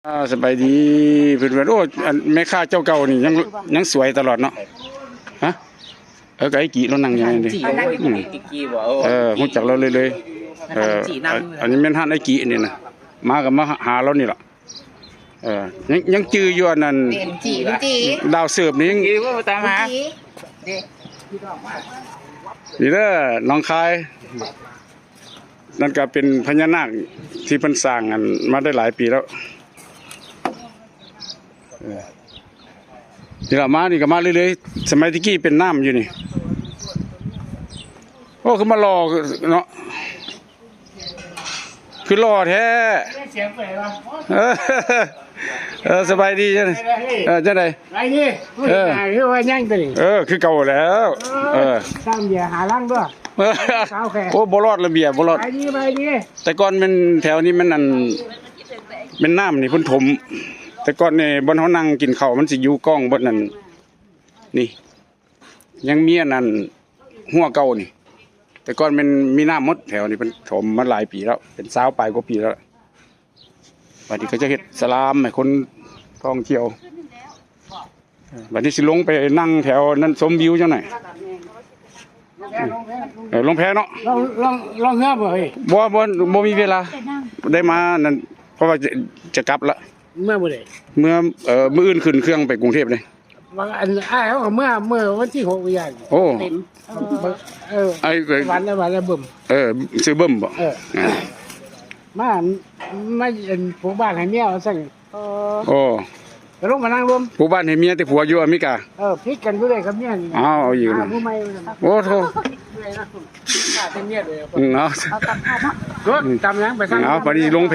ອ່າ ສະບາຍດີເພື່ອນໆ. ໂອ້ ອັນແມ່ຄ້າເຈົ້າເກົ່ານີ້ຍັງ ຍັງສວຍຕະຫຼອດເນາະ. ຮະ? ເອີ ກະໄອ້ກີ້ລາວນັ່ງຢູ່ນີ້ເດ້. ອືມ ເອີ ຮູ້ຈັກລາວເລີຍໆ. ເອີ ອັນນີ້ແມ່ນຮ້ານໄອ້ກີ້ນີ້ນະ. ມາກະມາຫາລາວນີ້ລະ. ເອີ ຍັງ ຍັງຈື່ຢູ່ອັນນັ້ນ ດາວເສີບນີ້. ນີ້ເດີ ໜອງຄາຍ. ນັ້ນກະເປັນພະຍານາກທີ່ເພິ່ນສ້າງອັນມາໄດ້ຫຼາຍປີແລ້ວ. ເອີ ນີ້ລະ ມານີ້ກະມາເລື້ອຍໆ. ສະໄໝແຕ່ກີ້ເປັນນ້ຳຢູ່ນີ້. ໂອ້ ຄືມາຫຼໍ່ເນາະ. ຄືຫຼໍ່ແທ້. ເອີ ເອີ ສະບາຍດີ. ເອີ ຈັ່ງໃດ? ເອີ ຄືວ່າຍັງຕົວນີ້. ເອີ ຄືເກົ່າແລ້ວ. ເອີ ສ້າງເບຍຫາລັງດ້ວຍ. ໂອ້ ບໍ່ລອດລະເບຍ ບໍ່ລອດ. ແຕ່ກ່ອນແມ່ນແຖວນີ້ແມ່ນອັນ ແມ່ນນ້ຳນີ້ເພິ່ນຖົມ. ແຕ່ກ່ອນນີ້ບ່ອນເຮົານັ່ງກິນເຂົ້າມັນຊິຢູ່ກ້ອງເບິດນັ້ນ. ນີ້ ຍັງມີອັນນັ້ນ ຮົ້ວເກົ່ານີ້. ແຕ່ກ່ອນແມ່ນມີນ້ຳໝົດແຖວນີ້ ເພິ່ນຖົມມາຫຼາຍປີແລ້ວ ເປັນຊາວປາຍກວ່າປີແລ້ວ. ບາດນີ້ເຂົາຈະເຮັດສະລາມໃຫ້ຄົນທ່ອງທ່ຽວ. ບາດນີ້ຊິລົງໄປນັ່ງແຖວນັ້ນຊົມວິວຈັກໜ່ອຍ. ເອີ ລົງແພເນາະ. ລ່ອງ ລ່ອງ ລ່ອງເຮືອບໍ່ເຮີ້ຍ? ບໍ່ ບໍ່ ບໍ່ມີເວລາໄດ້ມານັ້ນ ເພາະວ່າຈະ ຈະກັບລະ. ເມືອມື້ໃດ? ເມືອ ເອີ ມື້ອື່ນຂຶ້ນເຄື່ອງໄປກຸງເທບເດ້. ວ່າອັນອ້າຍເຮົາກະເມືອ ເມືອວັນທີຫົກ ມື້ວານ. ໂອ້ ເຕັມ. ເອີ ໄອ້ ວັນລະ ວັນລະບຶມ. ເອີ ຊື່ບຶມບໍ? ເອີ ອ່າ ມາ ມາ ອັນ ປູກບ້ານໃຫ້ເມຍວ່າຊັ້ນ. ໂອ້ ໂອ້ ກະລົງມານັ່ງລວມ ປູກບ້ານໃຫ້ເມຍແຕ່ຜົວຢູ່ອາເມລິກາ. ເອີ ຜິດກັນຢູ່ເດ້ກັບເມຍນີ້. ເອົາ ເອົາຢູ່ນະ. ໂອ້ໂທ ເມື່ອຍນະ ຂ້າແຕ່ເມຍເດ້. ອືມ ເອົາ ເອົາຕຳຫຍັງໄປສັ່ງ. ເອົາ ບາດນີ້ລົງແພ.